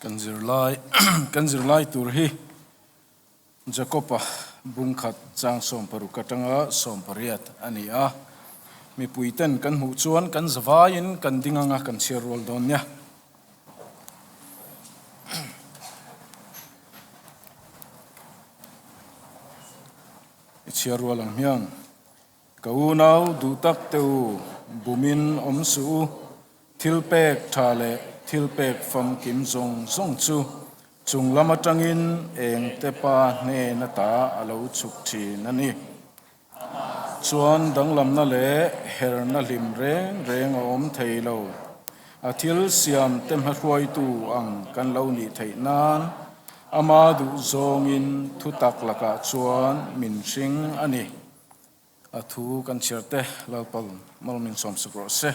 Kan zirlai kan zirlai tur hi Jakob-a bungkhat chang 16 atanga 18 a ni a. Mipuiten kan hmuh chuan kan zavaiin kan ding anga kan chhiar rual dawn nia. I chhiar rual ang hian ka unau duh tak te u, bumin awm suh u, thil pek tha leh thil pek famkim zawng zawng chu chung lam atangin eng te pa hnen ata a lo chhuk thin a ni. Chuan danglamna leh herna hlim reng reng a awm thei lo. A thil siam te hmahruaitu ang kan lo nih theih nan ama duh zawngin thutak lakah chuan min hring a ni. A thu kan chhiar te Lalpal mal min sawm suk rawh se.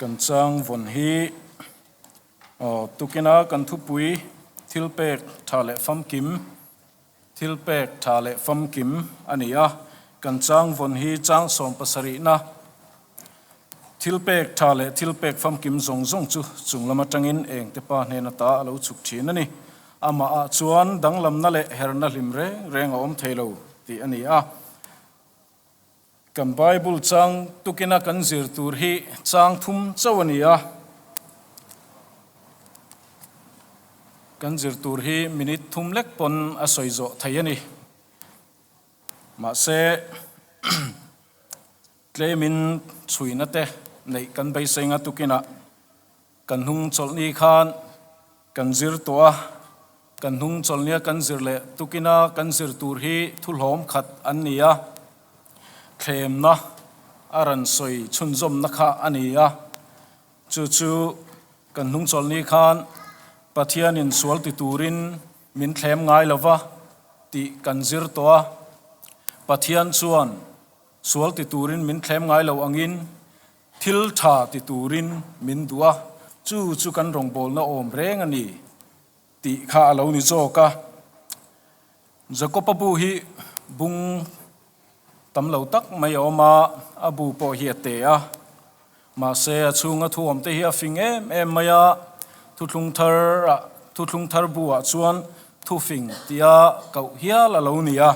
Kan chang vawn hi tukina kan thupui thilpek tha leh famkim Thilpek tha leh famkim a ni a, kan chang vawn hi chang sawmpasarihna thilpek tha leh thilpek famkim zawng zawng chu chung lam atangin engte pa hnen ata a lo chhuk thin a ni. Amah ah chuan danglamna leh herna hlim reng reng a awm thei lo tih a ni a. Kan Bible chang tukina kan zir tur hi chang thum chauh a ni a. Kan zir tur hi minute thum lek pawn a sawi zawh thei a ni. Mahse, tlemin chhuina te neih kan beisei nga tukinah Kan hnung chawlhni khan kan zir tawh a, kan hnung chawlhnia kan zir leh tukina kan zir tur hi thuhlawm khat an ni a, thlemna a rawn sawi chhunzawmna kha a ni a. Chu chu kan hnung chawlhni khan Pathianin sual ti turin min thlem ngai lo va tih kan zir tawh a, Pathian chuan sual ti turin min thlem ngai lo angin Thil tha ti turin min duh a, chu chu kan rawngbawlna awm reng a ni tih kha a lo ni zawk a. Jakob-a bu hi bung tam lo tak mai a awm a, a bu pawh hi a te a. Mahse, a chhunga thu awmte hi a fing em em mai a, thuthlung thar ah thuthlung thar bu ah chuan thufing tia koh hial a lo ni a.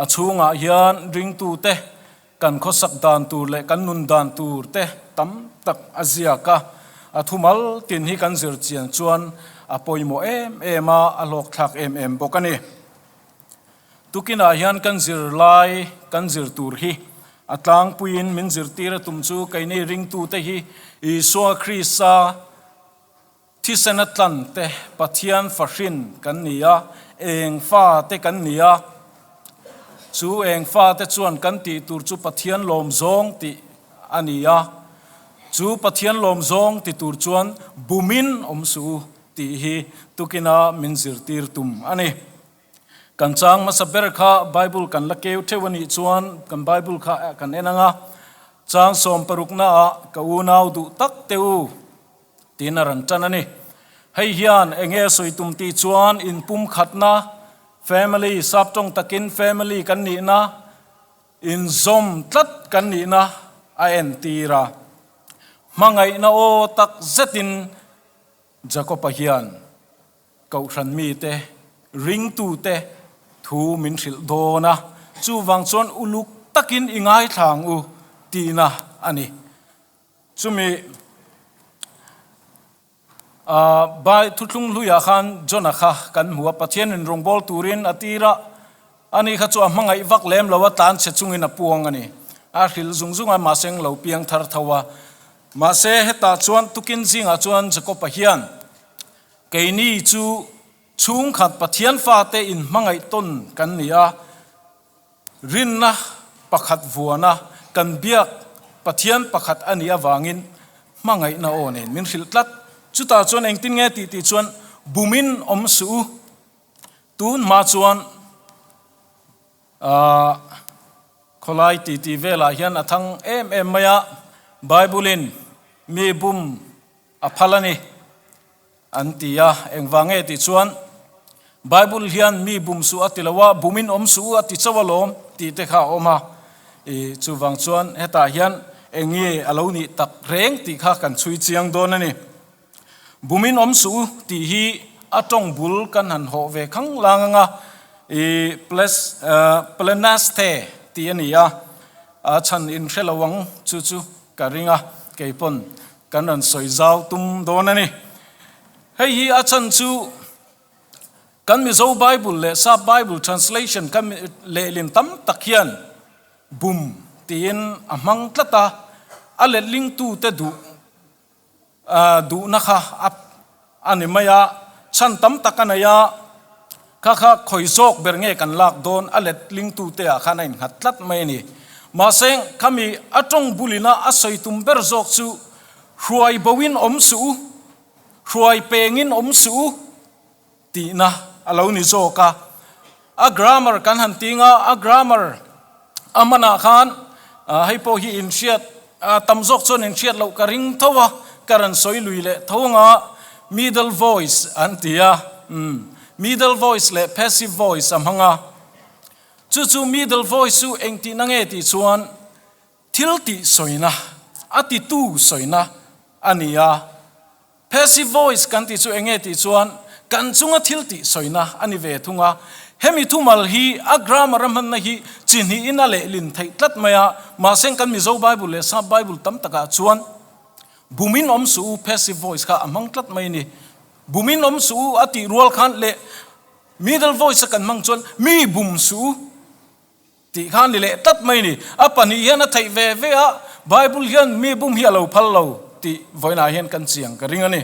A chhungah hian ringtute Kan khawsak dan tur leh kan nun dan tur te tam tak a ziak a, a thumal tin hi kan zir chian chuan a pawimawh em em a, a hlawkthlak em em bawk a ni. Tukinah hian kan zir lai kan zir tur hi a tlangpuiin min zirtir a tum chu keini ringtute hi Isua Krista Thisena tlan te Pathian fahrin kan ni a, eng fa te kan ni a. Chu eng fa te chuan kan tih tur chu Pathian lawm zawng tih a ni a. Chu Pathian lawm zawng ti tur chuan bumin awm suh u tih hi tukina min zirtir tum a ni. Kan chang hmasa ber kha Bible kan la keu theuh a nih chuan kan Bible kha kan en ang a, chang sawmparuknaah ka unau duh tak te u, Tiin a rawn tan a ni. Hei hian eng nge sawi tum tih chuan inpumkhatna, family, saptawng takin family kan nihna, inzawm tlat kan nihna a entir a. Hmangaihna aw tak zetin Jakob-a hian Kohhran mite, ringtute thu min hrilh dawn a, chuvang chuan uluk takin i ngaithla ang u tihna a ni. Chumi Bai thuthlung hluiah khan Jonah kha kan hmu a, Pathianin rawngbâwl turin a tir a, ani kha chu a hmangaih vak lem lo a, tlan chhe chungin a puang a ni. A hrilh zung zung a, mahse eng lo piang thar tho a. Mahse hetah chuan tukin zingah chuan Jakob-a hian keini chu chhungkhat Pathian fate inhmangaih tawn kan ni a, Rinna pakhat vuana kan biak Pathian pakhat a nih avangin hmangaihna aw nen min hrilh tlat. Chutah chuan engtin nge tih tih chuan bumin awm suh u. Tun hma chuan aah khawlai ti tih velah hian a thang em em mai a, Bible-in mi bum a phal a ni. An ti a, engvang nge tih chuan Bible hian mi bum suh a ti lo a, bumin awm suh u a ti chauh alawm tih te kha a awm a. I chuvang chuan hetah hian eng nge a lo nih tak reng tih kha kan chhui chiang dawn a ni. Bumin awm suh u tih hi a tawng bul kan han hawh ve khang lang anga i ples plenaste tih a ni a, a chhan in hre lo ang chu chu ka ring a, kei pawn kan rawn sawi zau tum dawn a ni. Hei hi a chhan chu kan Mizo Bible leh Sap Bible translation kan lehlin tam tak hian bum tiin a hmang tlat a, a letlingtute duh Duhna kha a ni mai a, chhan tam tak a nei a, kha kha khawi zawk ber nge kan lak dawn a let lingtute ah khan a innghat tlat mai a ni. Mahse, khami a tawng bulina a sawi tum ber zawk chu hruai boin awm suh u, hruai pengin awm suh u tihna a lo ni zawk a. A grammar kan han ting a, a grammar a hmanah khan hei pawh hi inhriat tam zawk chuan inhriat loh ka ring tho a, ka rawn sawi lui leh tho anga middle voice an ti a, middle voice leh passive voice a hmang a. Chu chu middle voice chu engtihna nge tih chuan thil tih sawina, a titu sawina a ni a. Passive voice kan tih chu enge tih chuan kan chunga thil tih sawina a ni ve thung a. Hemi thumal hi a grammar a hmanna hi chi hnihin a lehlin theih tlat mai a, mahse kan Mizo Bible leh Sap Bible tam takah chuan bumin awm suh u passive voice kha a hmang tlat mai a ni. Bumin awm suh u a tih rual khan leh middle voice a kan hmang chuan mi bum suh u. Tih kha a ni leh tlat mai ni. A pahnih hian a theih ve ve a, Bible hian mi bum hi a lo phal lo tih vawiinah hian kan chiang ka ring a ni.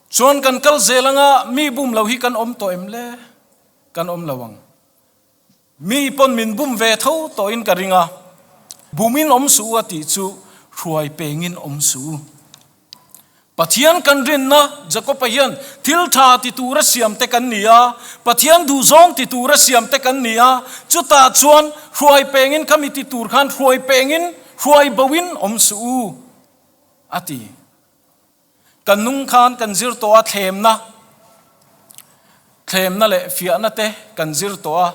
Chuan kan kal zel anga mi bum lo hi kan awm tawh em le? Kan awm lo ang. Mi pawn min bum ve tho tawhin ka ring a, bumin awm suh u a tih chu hruai pengin awm suh u. Pathian kan rinna, Jakob-a hian thil tha ti tura siam te kan ni a, Pathian duhzawng ti tura siam te kan ni a, chutah chuan hruai pengin khami ti tur khan hruai pengin, hruai boin awm suh u, a ti. Kan nung khan kan zir tawh a, thlemna, thlemna leh fiahna te kan zir tawh a,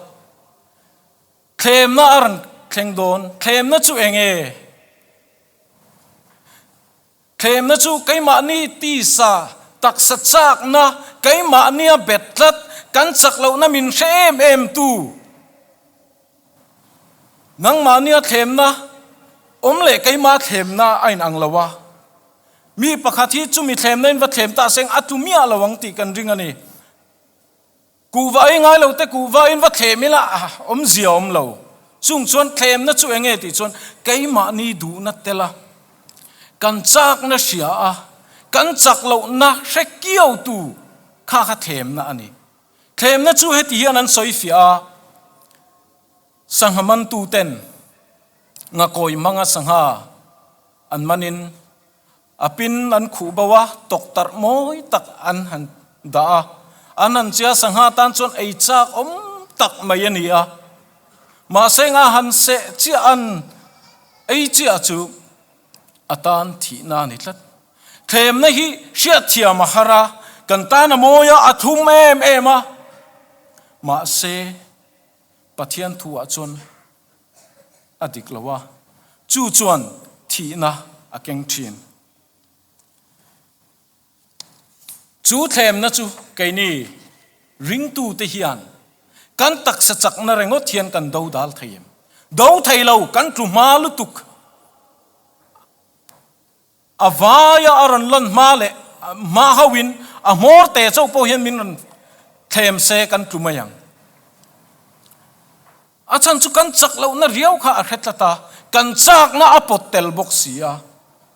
thlemna a rawn thleng dawn, thlemna chu eng nge? Thlemna chu keimahni tisa, taksa chakna, keimahnia bet tlat, kan chak lohna min hre em em tu. Nangmahnia thlemna awm leh keimah thlemna a inang lo a. Mi pakhat hi chumi thlemna in va thlem ta seng a tlu miah lo ang tih kan ring a ni. Kuhva ei ngai lo te kuhva in va thlem ila awmzia awm lo. Chung chuan thlemna chu enge tih chuan keimahni duhna tela kan chakna hria a, kan chak lohna hre kiautu kha kha thlemna a ni. Thlemna chu heti hian an sawi fiah a, sangha mantu ten ngakawi hmanga sangha an manin A pin an khuh bo a, tawktarh mawi tak an han dah a. An han chia sangha tan chuan ei chak awm tak mai a ni a. Mahse nga han seh chiah an ei chiah chu a tan thihna a ni tlat. Thlemna hi hriatthiam a har a, kan tan a mawi a, a thum em em a. Mahse Pathian thu ah chuan a dik lo a, chu chuan thihna a keng thin. Chu thlemna chu keini ringtute hian kan taksa chakna ringawt hian kan do dal thei em? Do thei lo, kan tlu hma lutuk. A vaia a rawn lan hma leh hma hauhin a hmawr te chauh pawh hian min rawn thlem se kan tlu mai ang. A chhan chu kan chak lohna riau kha a hre tlat a, kan chakna a pawt tel bawk si a,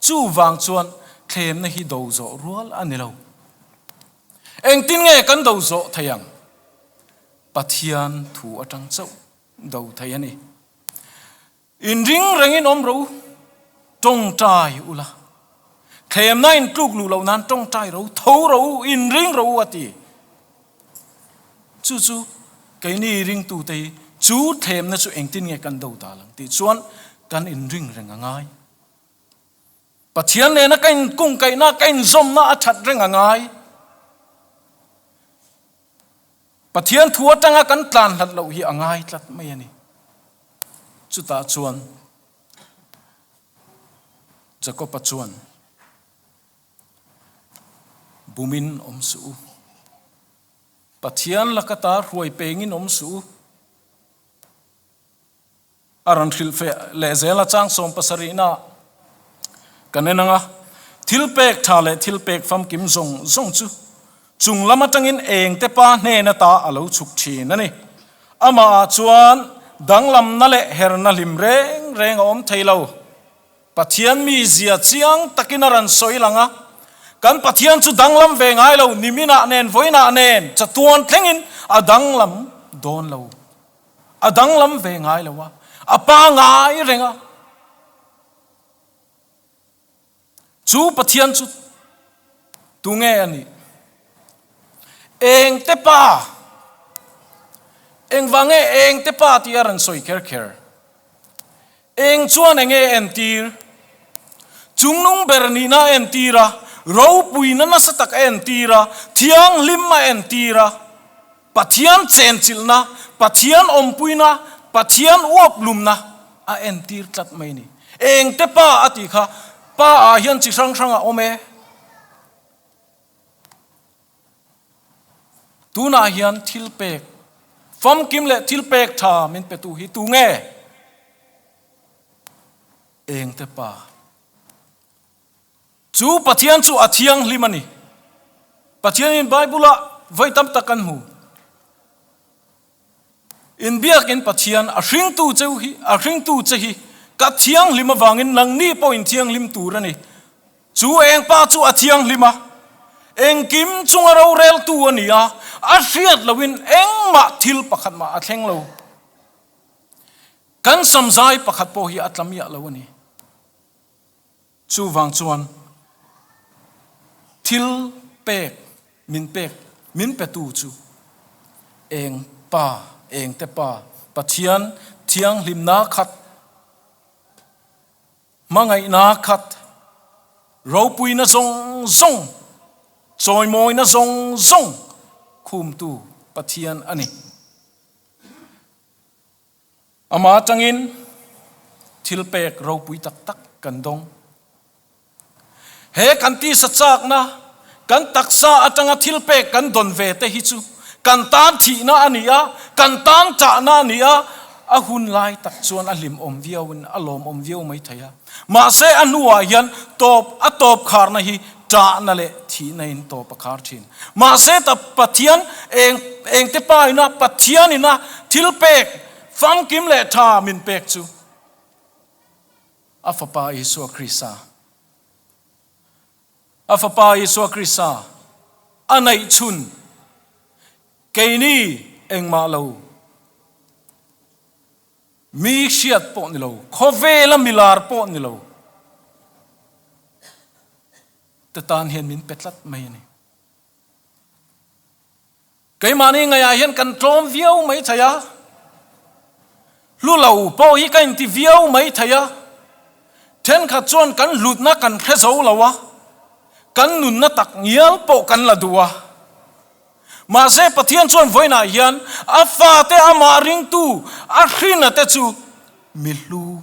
chuvang chuan thlemna hi do zawh rual a ni lo. Engtin nge kan do zawh thei ang? Pathian thu atang chauh do thei a ni. Inring rengin awm ro, tawngtai ula. Thlemna in tluk luh loh nan tawngtai ro, tho ro u, inring ro u a ti. Chu chu keini ringtute hi chu thlemna chu engtin nge kan do dal ang tih chuan kan inring reng a ngai. Pathian nena ka inkungkaihna, ka inzawmna a that reng a ngai. Pathian thu atanga kan tlan hlat loh hi a ngai tlat mai a ni. Chutah chuan Jakob-a chuan. Bumin awm suh u. Pathian laka ta hruai pengin awm suh u. A rawn hrilh feh leh zel a chang 70 na kan en ang a, thil pek tha leh thil pek famkim zawng zawng chu chung lam atangin engte pa hnen ata a lo chhuk thin a ni. Amah ah chuan danglamna leh herna hlim reng reng a awm thei lo. Pathian mizia chiang takin a rawn sawi lang a, kan Pathian chu danglam ve ngai lo, niminah nen vawiinah nen chatuan thlengin a danglam dawn lo. A danglam ve ngai lo a, a pangai reng a. Chu Pathian chu tunge a nih? Engte pa? Engvang nge engte pa tih a rawn sawi kher kher? Eng chuan enge entir? Chungnung ber nihna a entir a, ropuina nasa tak a entir a, thianghlim a entir a, Pathian chenchilhna, Pathian awmpuina, Pathian uaplumna a entir tlat mai a ni. Engte pa a tih kha, pa ah hian chi hrang hrang a awm e. Tunah hian thil pek, famkim leh thil pek tha min petu hi tu nge? Engte pa. Chu Pathian chu a thianghlim a ni. Pathianin Bible-ah vawi tam tak kan hmu. Inbiakin Pathian a hringtu cheu hi, a hringtu che hi ka thianghlim avangin nangni pawhin thianghlim tur a ni. Chu eng pa chu a thianghlim a, engkim chunga roreltu a ni a, a hriat loin engmah thil pakhat mah a thleng lo. Kan samzai pakhat pawh hi a tla miah lo a ni. Chuvang chuan thil pek min pek min petu chu eng pa, engte pa, Pathian thianghlimna khat, hmangaihna khat, ropuina zawng zawng, chawimawina zawng zawng khumtu Pathian a ni. Amah atangin thil pek ropui tak tak kan dawng. He kan tisa chakna, kan taksa atanga thil pek kan dawn ve te hi chu kan tan thihna a ni a, kan tan ṭahna a ni a, a hun lai tak chuan a hlimawm viauin a lawmawm viau mai thei a. Mahse a hnuah hian tawp a tawp kharna hi ṭahna leh thihna in tawp a khar ṭhin. Mahse ta Pathian eng engte pa ina Pathian ina thil pek famkim leh tha min pek chu a Fapa Isua Krista a Fapa Isua Krista a neih chhun keini engmah lo mi hriat pawh ni lo khawvela milar pawh ni lo te tan hian min pe tlat mai a ni. Keimahni ngaihah hian kan tlawm viau mai thei a, hlu lo pawh hi ka inti viau mai thei a, thenkhat chuan kan hlutna kan hre zo lo a, kan nunna tak ngial pawh kan la duh a. Mahse Pathian chuan vawiinah hian a fate amah ringtu a hrina te chu mi hlu,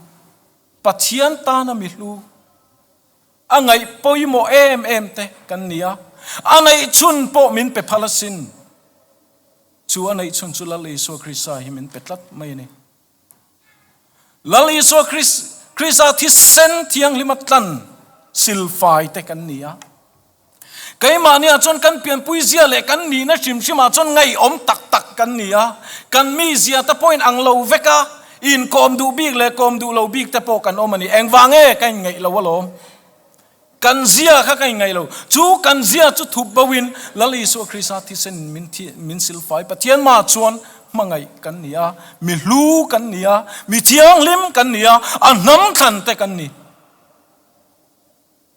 Pathian tana mi hlu, A ngaih pawimawh em em te kan ni a, a neihchhun pawh min pe phal asin. Chu a neihchhun chu Lal Isua Krista hi min pe tlat mai a ni. Lal Isua Krista thisen thianghlima tlan silfai te kan ni a. Keimahniah chuan kan pianpui zia leh kan nihna hrim hrimah chuan ngaihawm tak tak kan ni a, kan mizia te pawhin ang lo vek a, inkawm duh bik leh kawm duh lo bik te pawh kan awm a ni. Engvang nge ka inngaih lo alawm? Kan zia kha ka inngaih lo. Chu kan zia chu thup boin Lal Isua Krista thisen min min silfai Pathian mah chuan hmangaih kan ni a, mi hlu kan ni a, mi thianghlim kan ni a, a hnam thlan te kan ni.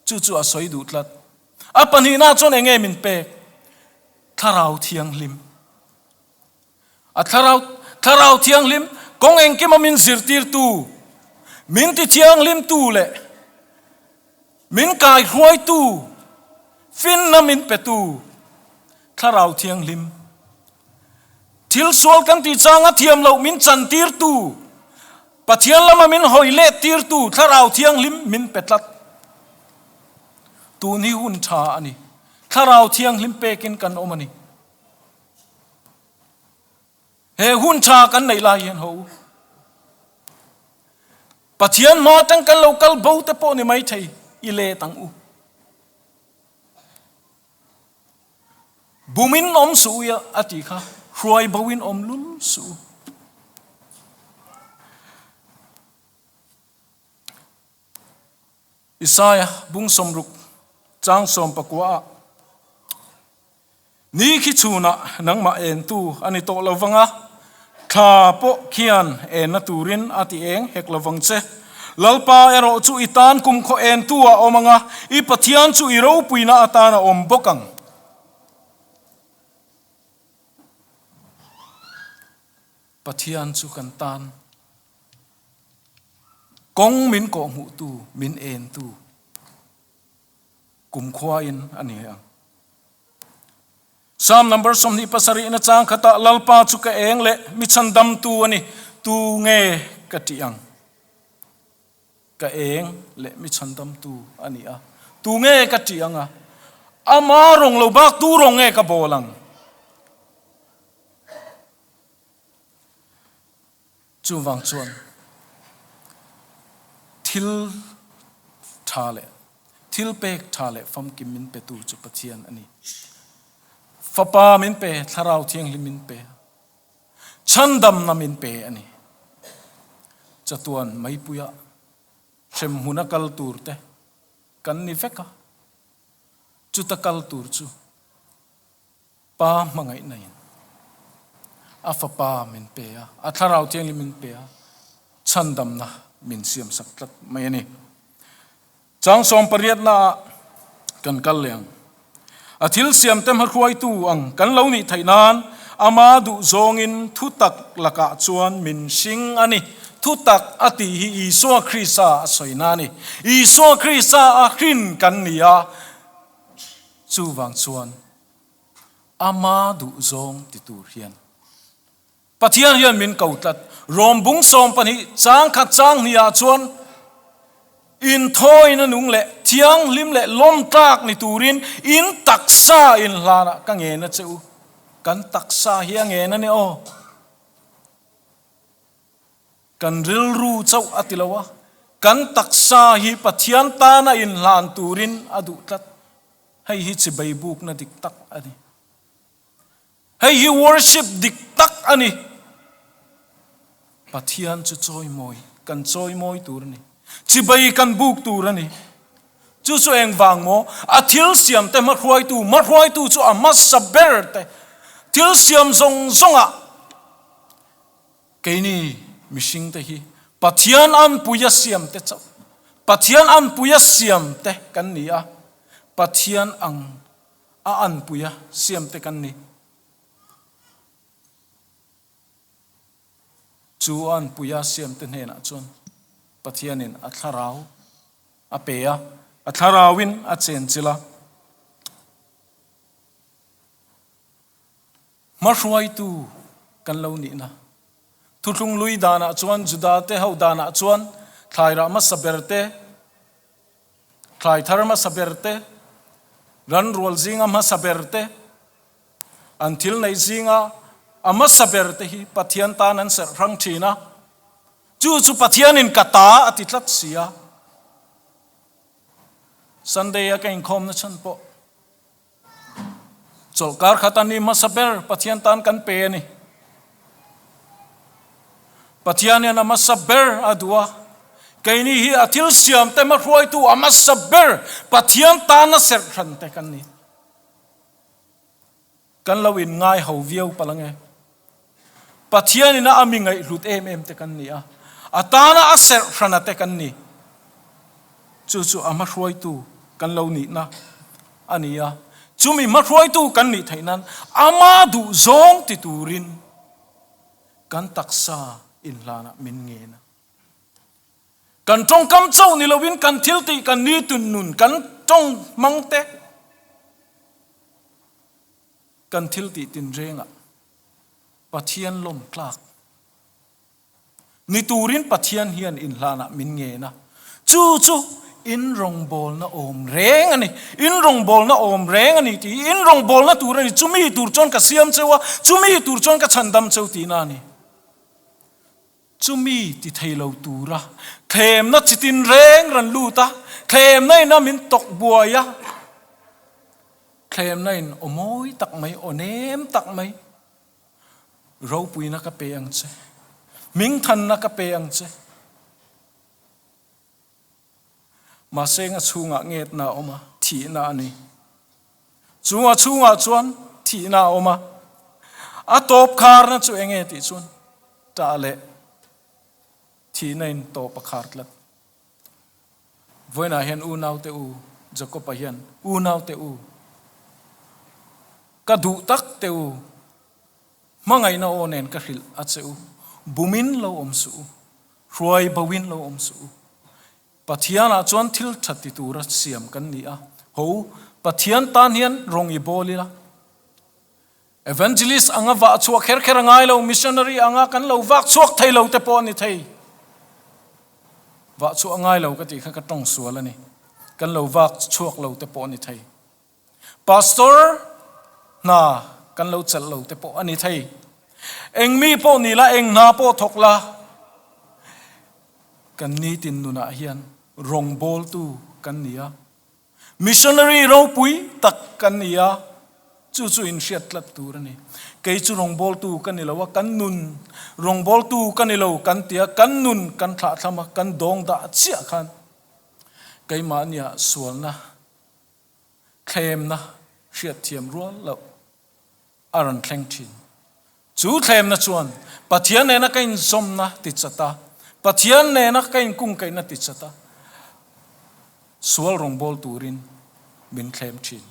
Chu chu a sawi duh tlat. A pahnihna chuan eng nge min pek? Thlarau Thianghlim. A thlarau, Thlarau Thianghlim kawng engkima min zirtirtu, min ti thianghlimtu leh min kaihruaitu, finna min petu, Thlarau Thianghlim. Thil sual kan tih changa thiam loh min chantirtu, Pathian lama min hawi lettirtu Thlarau Thianghlim min pe tlat. Tun hi hun tha a ni. Thlarau Thianghlim pekin kan awm a ni. He hun tha kan neih lai hian ho u. Pathian hma atang kan lo kal bo te pawh ni mai thei i let ang u. Bumin awm suh u a ti kha, hruai boin awm lul suh u. Isaiah bung 60 chang 19 ah, Ni khi chhunah nangmah entu a ni tawh lo vang a, thla pawh khian enna turin a ti eng hek lo vang che. Lalpa erawh chu i tan kumkhaw entu a awm ang a, i Pathian chu i ropuina atan a awm bawk ang. Pathian chu kan tan kawng min kawhhmuhtu, min entu kumkhuain a ni ang. Psalm number 27 na chang khatah Lalpa chu ka eng leh mi chhandamtu a ni, tu nge ka tih ang? Ka eng leh mi chhandamtu a ni a, tu nge ka tih ang a? Ama rawng lo bak tu rawng nge ka bawl ang? Chuvang chuan thil tha leh thil pek tha leh famkim min petu chu Pathian a ni. Fapa min pe, Thlarau Thianghlim min pe, chhandamna min pe a ni. Chatuan meipuia hremhmuna kal tur te kan ni vek a, chuta kal tur chu Pa hmangaihna in a Fapa min pe a, a Thlarau Thianghlim min pe a, chhandamna min siamsak tlat mai a ni. Chang sawmpariatna ah kan kal leh ang. A thil siamte hmahruaitu ang kan lo nih theih nan ama duh zawngin thutak lakah chuan min hring a ni. Thutak a tih hi Isua Krista a sawina a ni. Isua Krista a hrin kan ni a, Chuvang chuan ama duhzawng ti tur hian Pathian hian min ko tlat. Rom bung 12 chang khat chang hnih ah chuan inthawina nung leh thianghlim leh lawmtlak ni turin in taksa in hlanah ka ngen a che u. Kan taksa hi a ngen a ni aw. Kan rilru chauh a ti lo a, kan taksa hi Pathian tana inhlan turin a duh tlat. Hei hi chibei bukna dik tak a ni. Hei hi worship dik tak a ni. Pathian chu chawimawi, kan chawimawi tur a ni. Chibei kan buk tur a ni. Chu chu engvang maw? A thil siamte hmahruaitu, hmahruaitu chu a hmasa ber te. Thil siam zawng zawngah Keini mihringte hi Pathian anpuia siamte chauh, Pathian anpuia siamte kan ni a, Pathian ang a anpuia siamte kan ni. Chu anpuia siamte hnenah chuan Pathianin a thlarau a pe a, a thlarauin a chenchilh a. Hmahruaitu kan lo nihna. Thuthlung lui danah chuan Judate ho danah chuan thlai rah hmasa ber te, thlai thar hmasa ber te, ran rual zinga hmasa ber te, an thil neih zinga a hmasa ber te hi Pathian tan an serh hrang thin a. Chu chu Pathianin ka ta a ti tlat si a. Sunday a ka inkhawmna chhan pawh Chawlhkar khat a ni hmasa ber Pathian tan kan pe a ni. Pathian hian a hmasa ber a duh a, keini hi a thil siam te hmahruaitu a hmasa ber Pathian tana serh hran te kan ni. Kan lo in ngai ho viau palh ange. Pathian ina a mi ngaihhlut em em te kan ni a, a tana a serh hrana te kan ni. Chu chu a hmahruaitu kan lo nihna a ni a, chumi hmahruaitu kan nih theih nan ama duh zawng ti turin kan taksa inhlanah min ngen a. Kan tawngkam chauh ni loin kan thil tih kan nitun nun kan tawng hmang te, kan thil tih tinrengah Pathian lawm tlak ni turin Pathian hian inhlanah min ngen a, chu chu In rawngbawlna awm reng a ni. In rawngbawlna awm reng a ni tih hi in rawngbawlna tur a ni. Chumi tur chuan ka siam cheu a, chumi tur chuan ka chhandam cheu tihna a ni. Chumi ti thei lo tura thlemna chitin reng rawn lut a, thlemna in a min tawk buai a, thlemna in aw mawi tak mai, aw nem tak mai, ropuina ka pe ang che, hmingthanna ka pe ang che. Mahse nga chhungah ngetna a awm a, thihna a ni. Chu nga chhungah chuan thihna a awm a, a tawp kharna chu eng nge tih chuan tah leh thihna in tawp a khar tlat. Vawiinah hian unaute u, Jakob-a hian unaute u, ka duh tak te u, hmangaihna aw nen ka hrilh a che u, bumin lo awm suh u. Hruai boin lo awm suh u. Pathianah chuan thil tha ti tura siam kan ni a. Ho, Pathian tan hian rawng i bawl ila. Evangelist anga vah chhuah kher kher a ngai lo, missionary anga kan lo vak chhuak thei lo te pawh a ni thei. Vah chhuah a ngai lo ka tih kha ka tawng sual a ni. Kan lo vak chhuak lo te pawh a ni thei. Pastor hna kan lo chelh lo te pawh a ni thei. Eng mi pawh ni la, eng hna pawh thawk la, kan nitin nunah hian rawngbawltu kan ni a, missionary ropui tak kan ni a, chu chu inhriat tlat tur a ni. Kei chu rawngbawltu ka ni lo a, kan nun rawngbawltu ka ni lo kan ti a, kan nun kan thlahthlam a, kan dawng dah chiah khan keimahniah sualna thlemna hriatthiam rual loh a rawn thleng thin. Chu thlemna chuan Pathian nena ka inzawmna ti chat a, Pathian nena ka inkungkaihna ti chat a, sual rawngbâwl turin min thlem thin.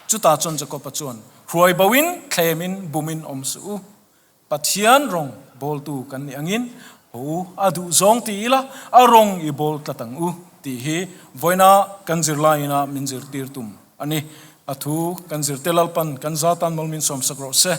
Chutah chuan Jakob-a chuan, Hruai boin, thlemin, bumin awm suh u. Pathian rawng bawltu kan nih angin haw u, a duh zawng ti ila a rawng i bawl tlat ang u tih hi vawiina kan zirlaiin a min zirtir tum a ni. A thu kan zirte Lalpan kan za tan mawl min sawmsak rawh se.